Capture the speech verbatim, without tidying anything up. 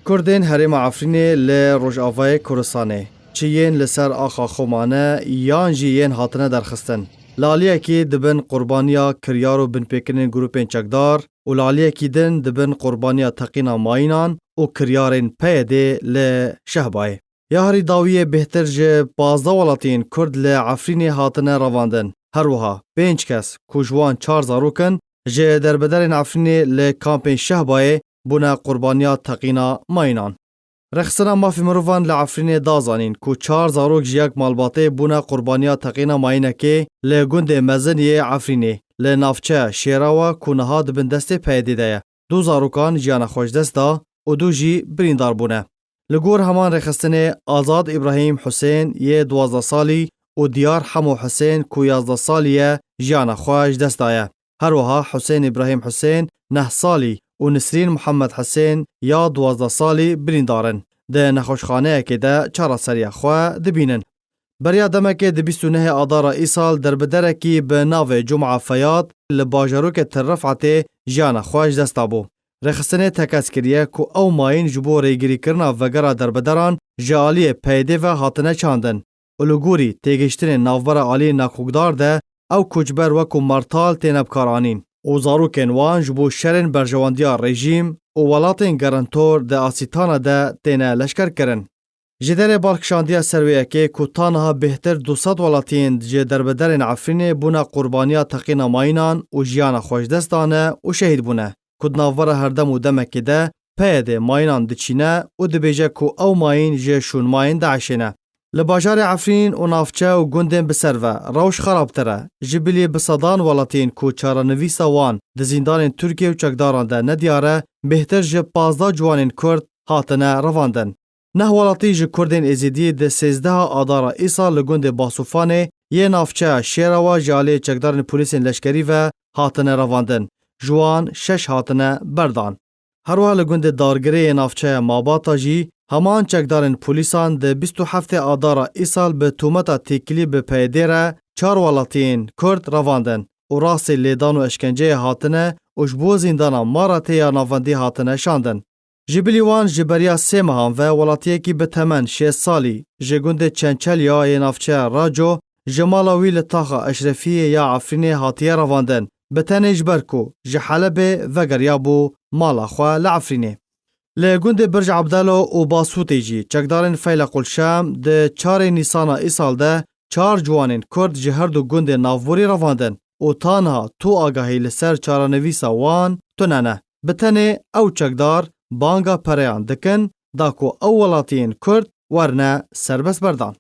Kurdên herêma Efrînê li Rojavayê Kurdistanê, çi yên li ser axa xwe mane yan jî yên hatine derxistin, li aliyekî dibin qurbaniya kiryar û binpêkirinên grûpên çekdar û li aliyekî din dibin qurbaniya teqîna mayînan û kiryarên P Y D'ê li Şehbayê. Ya herî dawiyê bêhtir ji pazdeh welatiyên Kurd li Efrînê hatine revandin. Her wiha pênc kes ku ji wan çar zarok in, ji derbedarên Efrînê li kampên Şehbayê bûne qurbaniya teqîna mayînan. Rêxistina Mafê Mirovan li Efrînê da zanîn ku çar zarok ji yek malbatê bûne qurbaniya teqîna mayînekê li gundê mezin yê Efrînê, li navçeya Şêrawa ku niha di bin destê P Y D'ê de ye. Du zarokan jiyana xwe ji dest da û du jî birîndar bûne. Li gor heman rêxistinê, Azad Îbrahîm Husên yê duwazdeh salî û Diyar Hemo Husên ku yazdeh salî ye, jiyana xwe ji dest daye. Her wiha Husên Îbrahîm Husên, neh salî, û Nisrîn Muhammed Husên ya duwazdeh salî birîndar in. Di nexweşxaneyekê de çareseriya xwe dibînin. Beriya demekê di bîst û nehê Adara îsal derbiderekî bi navê Cuma Feyad li bajarokê Til Rifetê jiyana xwe ji dest dabû. Rêxistinê tekez kiriye ku ew mayîn ji bo rêgirîkirina vegera derbideran ji aliyê P Y D'ê ve hatine çandin û li gorî têgihiştinên navbera aliyên nakokdar de ew koçber wekû martal têne bikaranîn û zarokên wan ji bo şerên berjewendiya rejîm û welatên garantor di Asîtana de têne leşkerkirin. Ji derê balkişandiya ser wê yekê ku ta niha bêhtir du sed welatiyên ji derbedarên Efrînê bûne qurbaniya teqîna mayînan û jiyana xwe ji dest dane û şehîd bûne, ku di navbera her dem û demekê de P Y D mayînan diçîne û dibêje ku ew mayîn ji şûnmayên DAIŞê ne. Li bajarê Efrîn û navçe û gundên bi ser ve rewş xerabtir e. Ji bilî bi sedan welatiyên ku çarenivîsa wan di zîndanên Tirkiye û çekdaran de nediyar e, bêhtir ji pazdeh ciwanên Kurd hatine revandin. Neh welatî ji Kurdên Êzidî di sêzdeha Adara îsal li gundê Basûfanê yê navçeya Şêrawa ji aliyê çekdarên polîsên leşkerî ve hatine revandin. Ji wan şeş hatine berdan. Her wiha li gundê Dargirê yê navçeya Mabata jî heman çekdarên polîsan di bîst û heftê Adara îsal bi tûmeta têkilî bi P Y D'ê re çar welatiyên Kurd revandin û rastî lêdan û eşkenceyê hatine û ji bo zîndana Maratê ya navendî hatine şandin. Ji bilî wan ji beriya sê mehan ve welatiyekî bi temen şêst salî ji gundê Çençelya yê navçeya Raco ji mala wî li taxa Eşrefiyê ya Efrînê hatiye revandin, bi tenê ji ber ku ji Helebê vegeriyabû mala xwe li Efrînê. Li gundê Birc Ebdelo û Basûtê jî çekdarên Feyla Qulşem di çarê Nîsana îsal de çar ciwanên Kurd ji her du gundên navborî revandin û ta niha tu agahî li ser çarenivîsa wan tune ne. Bi tenê ew çekdar banga pereyan dikin da ku ew welatiyên Kurd werine serbestberdan.